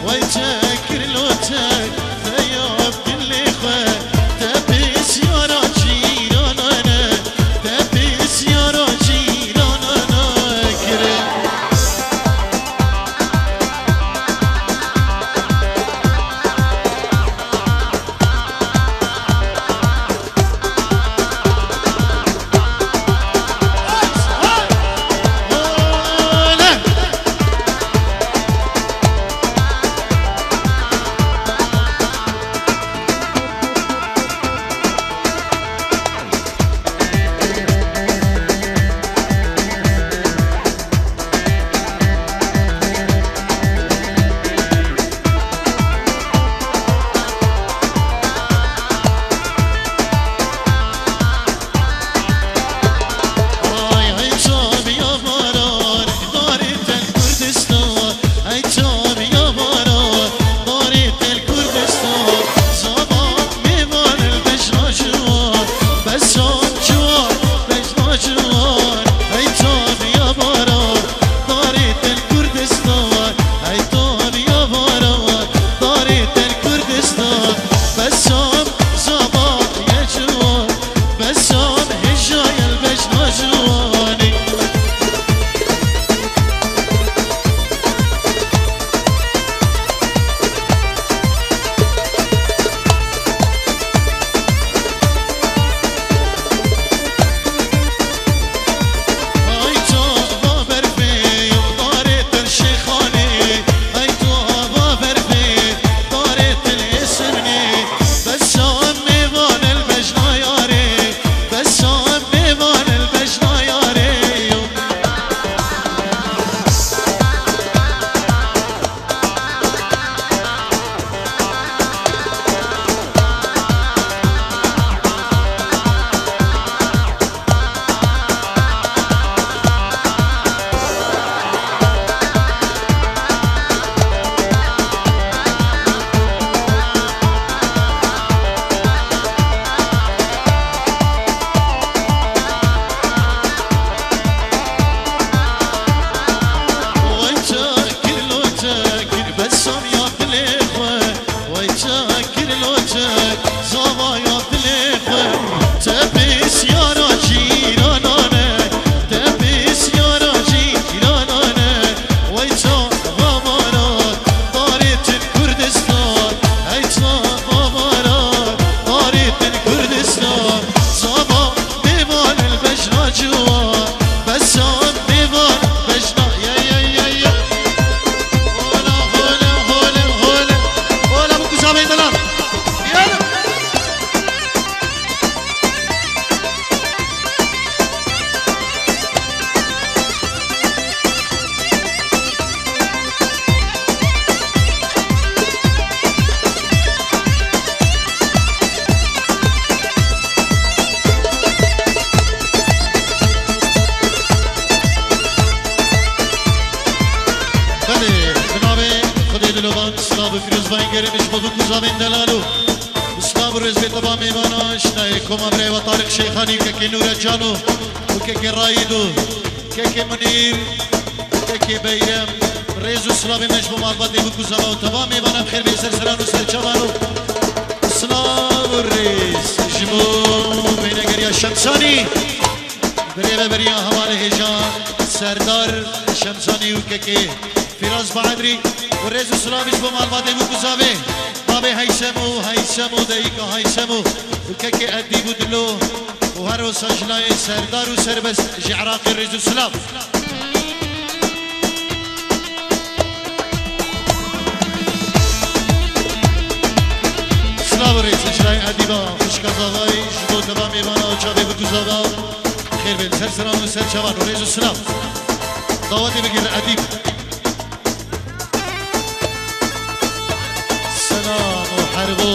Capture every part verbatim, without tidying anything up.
Wey te kir lotek, te ya dilê xwe, te pisyara cîranan e, te pisyara cîranan e kir. Belê, bi navê Xwedê dilovan, silav û pîrozbayî gerî ji bo bikuzavên delal û silav û rêz bê teva mêvana, şinayê koma birayê we Tariq Şeyxanî, kekê Nûre Cano û kekê Raîd û kekê Munîr, kekê Beyrem. Rêz û silavê me ji bo malbatê bikuzava û teva mêvana bi xêr bên ser seran û ser çavan û silav û rêz ji bo wênegeriya Şemsanî. Birêveberiya hevalê hêja Serdar Şemsanî û kekê Fîraz Baedrî û rêz û silavî ji bo malbatê bû ku zavê bavê Heysem û Heysem û deyîka Heysem û û kekê Edîb û Dilo û her wisa ji layê Serdar û Serbest ji Iraqê rêz û silav. Silav û rêz ji layê Edîba xwişka zavayî ji bo teva mêvana û çavê bikuzava. Xêr bên ser seran û ser çavan û rêz û silav. Dawetê bigire Edîb. Selam û herbo.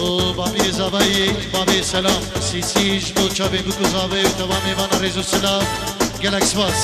û bavê zavayî, bavê Selam Sîsî ji bo çavê bikuzavê û teva mêvana rêz û silav. Gelek spas.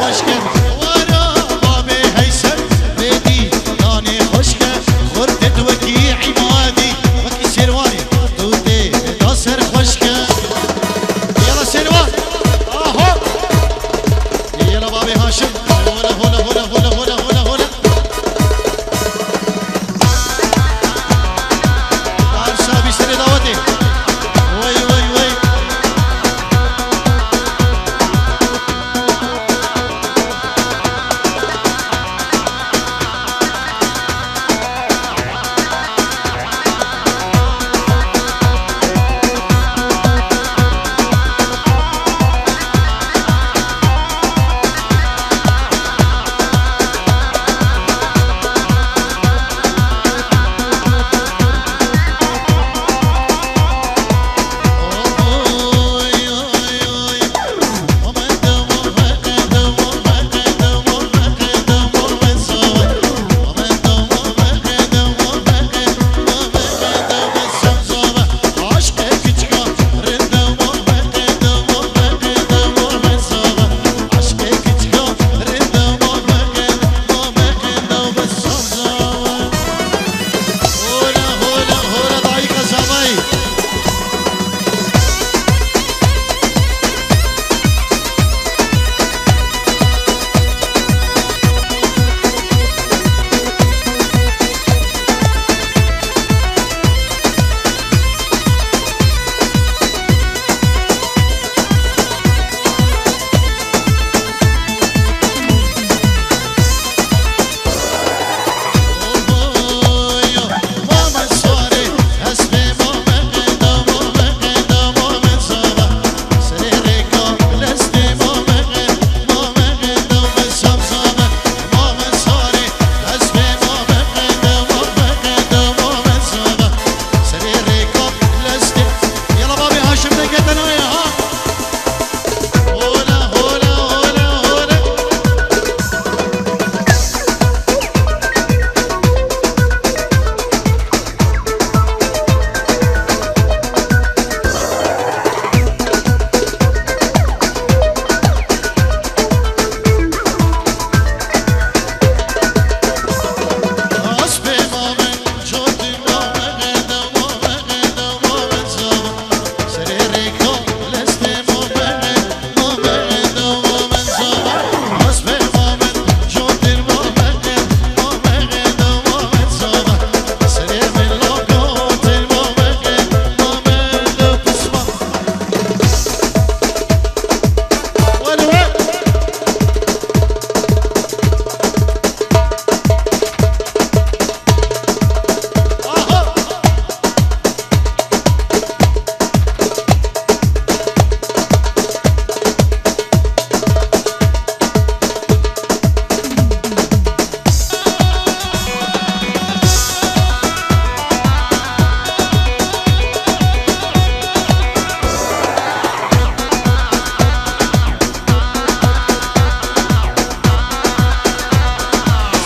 Xweşke, wara babê heyser, bêdî, danê xweşke, xurtê tu wekî îmadî, wekî şêrwanê, tu tê da ser xweşke. Yala şêrwan, aho! Yala babê Haşim, hola, hola, hola. Arsa bîstirê dawetê. Wey, wey, wey.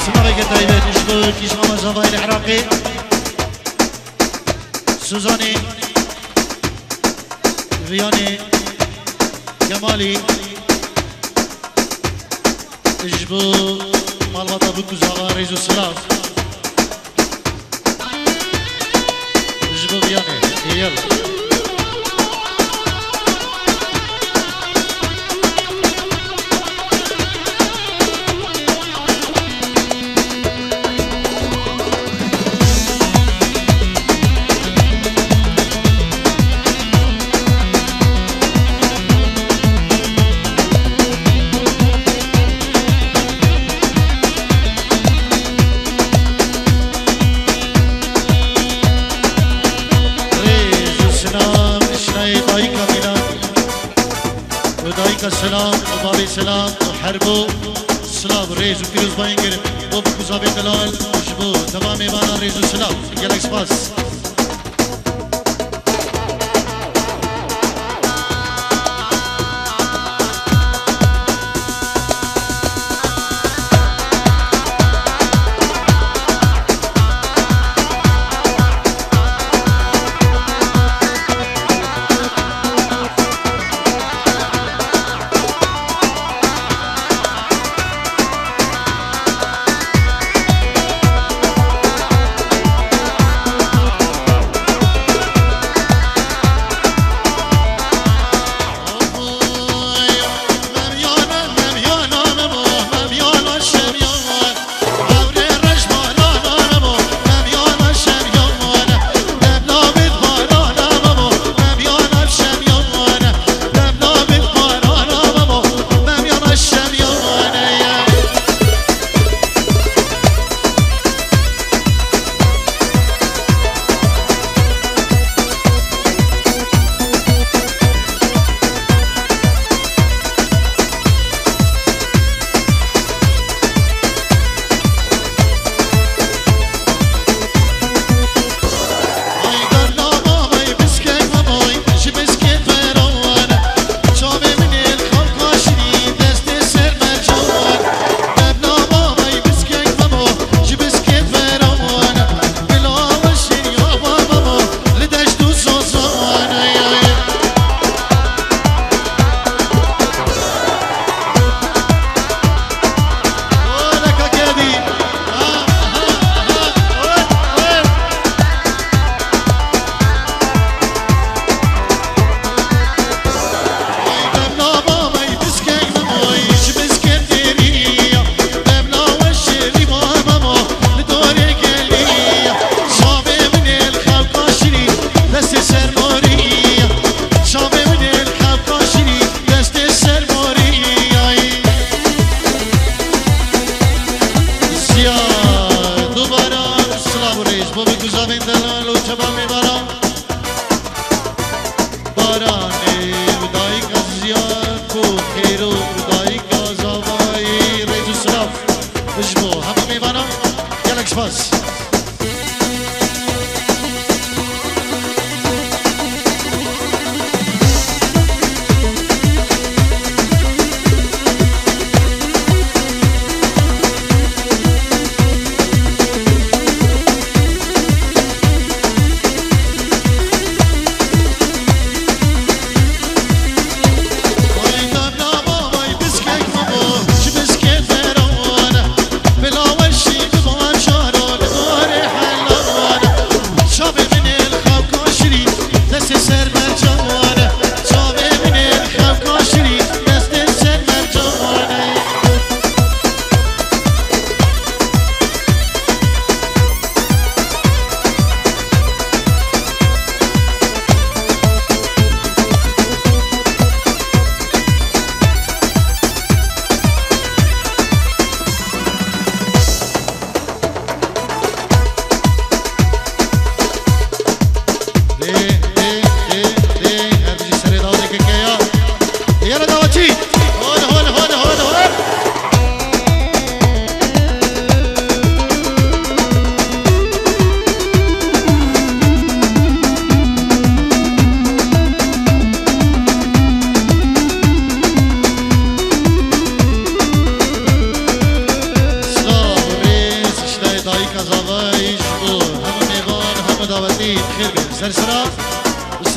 Silaveke taybet ji bo Kîşma Mazavayê li Iraqê. Suzanî, Viyanê, Kemalî, ji bo malbata Bûk û Zava rêz û silav. Ji bo Viyanê, yel. Rêz û silav, şinayê dayika mîna û dayika silav û babê silav û herbo silav, rêz û pîrozbayî kirin bo Bûk û Zavê delal ji bo dema mêvanan rêz û silav. Gelek spas.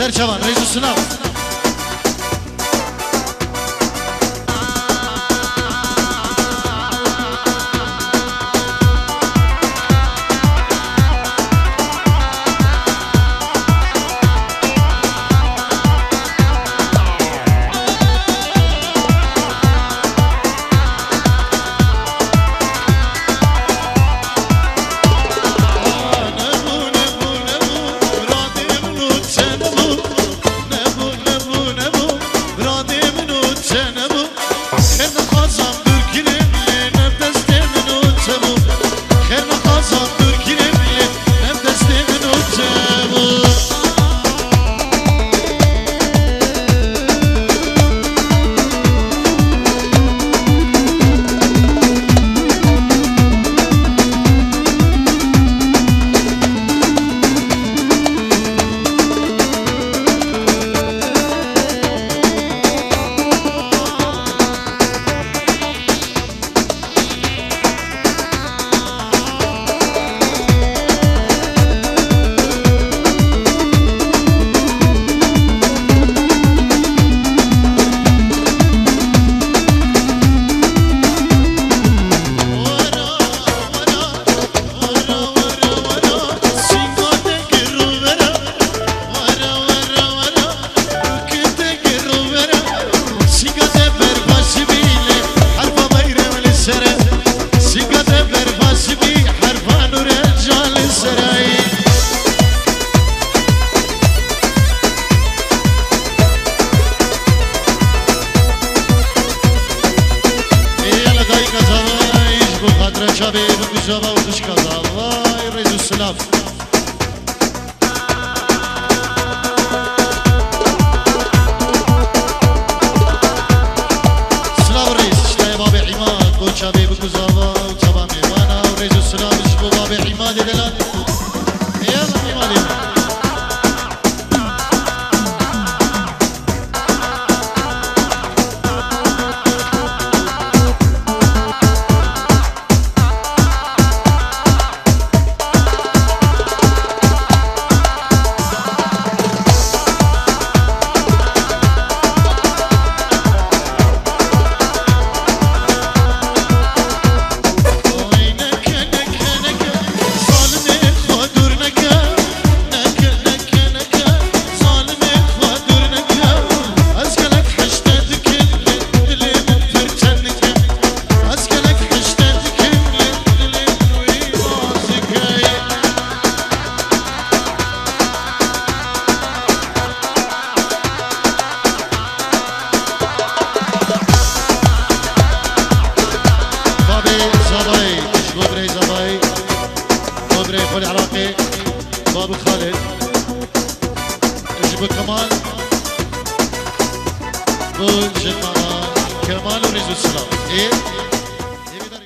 Her çavan, rêz û silav. Ê, yala dayika zavayî ji bo xatira çavê bikujava û xişka zavayî rêz û silav. Silav û rêz, ji dayê babê Îmad, bo çavê bikujava û çava mêvana û rêz û silav ji bo babê Îmadê delal. Ê, yala Îmadê. Babê Zabayê, ji bo birê Zabayê, bo birê xwe li Iraqê, Babî Xalid, ji bo Kemal, bo ji mama Kemal û rêz û silav. Ê,